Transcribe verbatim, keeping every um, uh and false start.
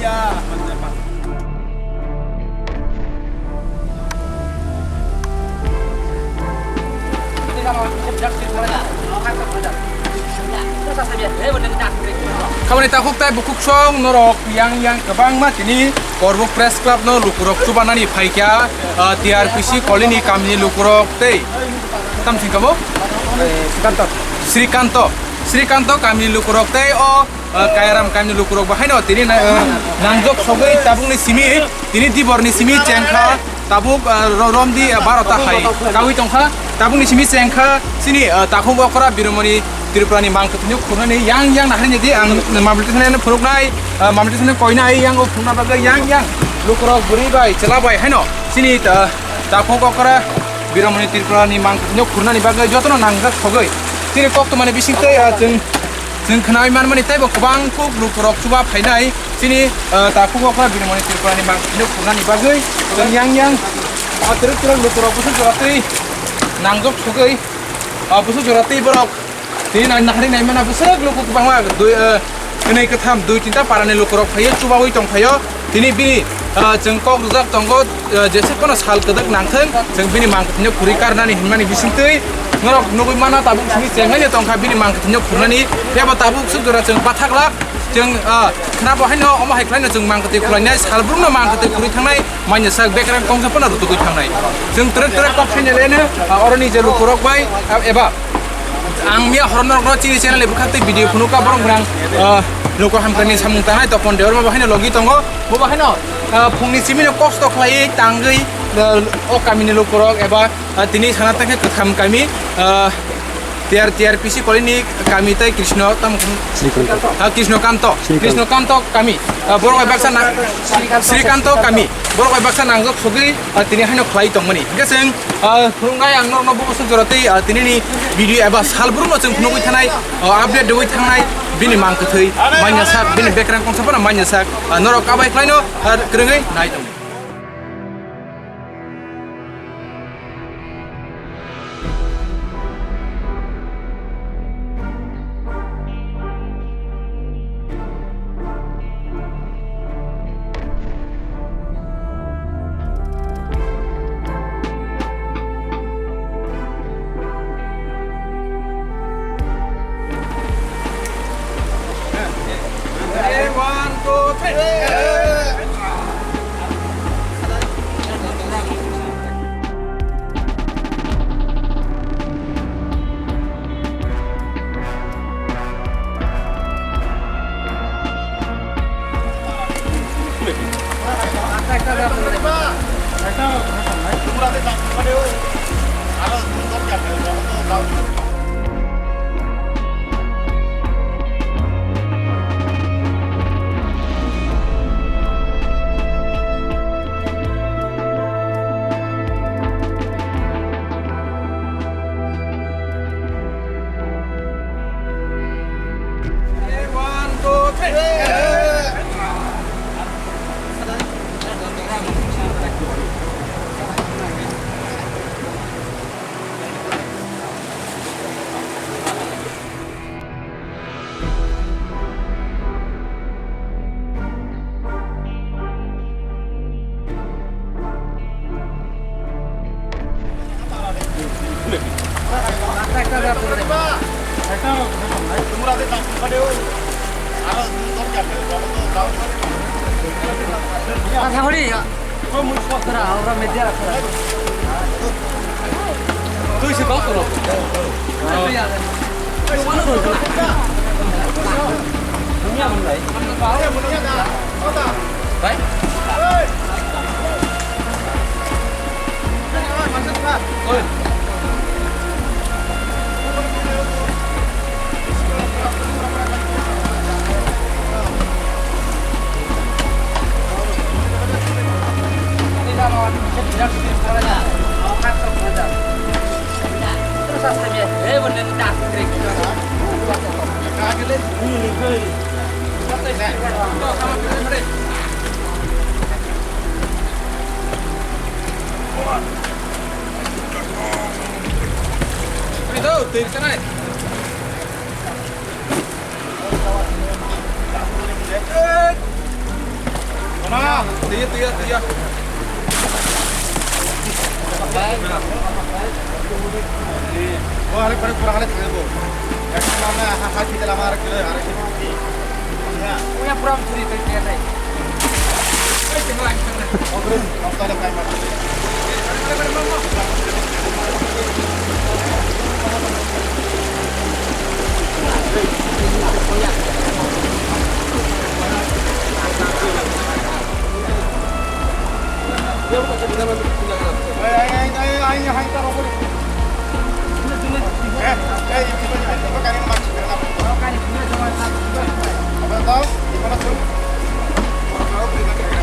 Khamani takhuk tai bukhuk song norok yang yang kwbangma tini Korbo Press Club no lukurok chubanani phaikha, ah, T R P C colony kamini lukurok tei tam singkha bo? Srikanto. Srikanto. Srikanto kamini lukurok tei o ah, Kayaram kamini lukurok bo haino tini na-, ah, nangjok sogwi tabukni simi, tini diborni simi chengkha, tabuk, ah, ro-, romdi, ah, barota hai kawi tongkha, tabukni simi chengkha, chini, ah, takhuk okra Biromoni Tripurani mangkhe tini khurnani yang yang naharni di ang mamlitwsano phunuknai, ah, mamlitwsano koinai yang o phunukna bagwi yang yang lukurok bwrwi bai chwla bai haino chini, ah, takhuk okra Biromoni Tripurani mangkhe tini khurnani bagwi jotono nangjak sogwi chini koktwmani bisingtwi, ah, chwng Chwng khnaui manmani teibo kwbang kuk lukurok chuba phainai chini, ah, takhuk okra Biromoni Tripurani mangkhino khurnani bagwi chwng yang yang, ah, twrwk twrwk lukurok bwswk jora twi nangjok sogwi, ah, bwswk jora twi borok tini nai-, nahari naimana bwswk luku kwbangma dui, ah, kwnwi kwtham dui tinta parani lukurok phaiwi chubaui tongphaio. Tini bini, ah, chwng kok rwjak tongo, ah, jesa phano sal kwdwk nangthwng, chwng bini mangkhe thwngno khurwi karnani hinmani bisingtwi norok nugwi mana tabuk simi chenglaino tongkha bini mangkhe thwngno khurnani, phiya bo tabuk swk jora chwng bathak lak, chwng, ah, khna bo haino omo hai khlaino chwng mangkhe khurlainai, sal brumno mangkhe khurwi thangnai, manya sak bekrang kongsa phano rutugwi thangnai. Chwng twrwk twrwk kok khaina leno, ah, oroni je lukurok bai, ah, eba Ang miya horno rokno chini channel ni bwkhak tei video phunukha borok rang, ah, luku hamkrai ni samung tangnai tokon de oro bo haino logi tongo bo bo haino, ah, phungni simi no kosto khlaiwi tangwi, ah, o kami ni luku rok eba, ah, tini sana tangkhe kwtham kami, ah, T R, T R P C colony ni kami tei Krishno tam, Srikanto. Ah, Krishno Kanto. Srikanto. Krishno Kanto kami. Ah, borok bai baksa na Srikanto kami. Borok bai baksa nangjak sogwi, ah, tini haino khlai tongmani. Hingke chwng, ah, Phunuknai ang norokno bo bwswk jora tei, ah, tinini video eba sal brumno chwng phunugwi thanai, ah, update rwui thangnai, bini mang kwthwi manya sak, bini bekrang kongsa phano manya sak, ah, norok kabai khlaino, ah, kwrwngwi nai tongdi. One, two, three. One, two, three. Tuya, tuya, tuya. Bo hale pore pura hale thangbo. Ekta lama ha ha thik lama ar kilo ar. Ya. Uya pura thuri tai tai. Ai, tengah, tengah. Oke, oke, oke.